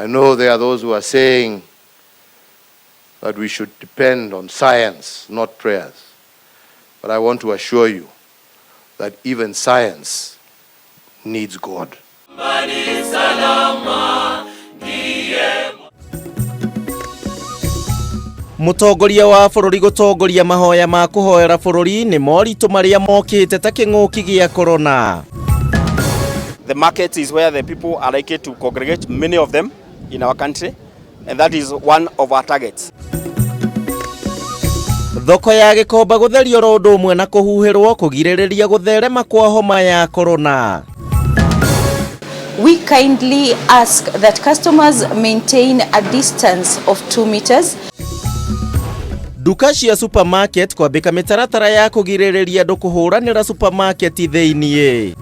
I know there are those who are saying that we should depend on science, not prayers. But I want to assure you that even science needs God. Mũtongoria wa bũrũri gũtongoria mahoya ma kũhoera bũrũri nĩ moritũ marĩa mokĩte ta kĩng'ũki gĩa korona. The market is where the people are likely to congregate, many of them in our country, and that is one of our targets. Thoko ya Gĩkomba gũtherio oro ũndũ ũmwe na kũhuhĩrwo kũgirĩrĩria gũtherema kwa homa ya korona. We kindly ask that customers maintain a distance of 2 meters. Nduka cia supermarket kwambĩka mĩtaratara ya kũgirĩrĩria andũ kũhũranĩra supermarket thĩiniĩ.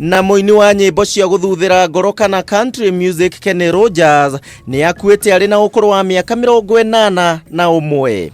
Na mũini wa nyĩmbo cia gũthuthĩra ngoro kana country music Kenny Rogers nĩ akuĩte arĩ na ũkũrũ wa mĩaka 81.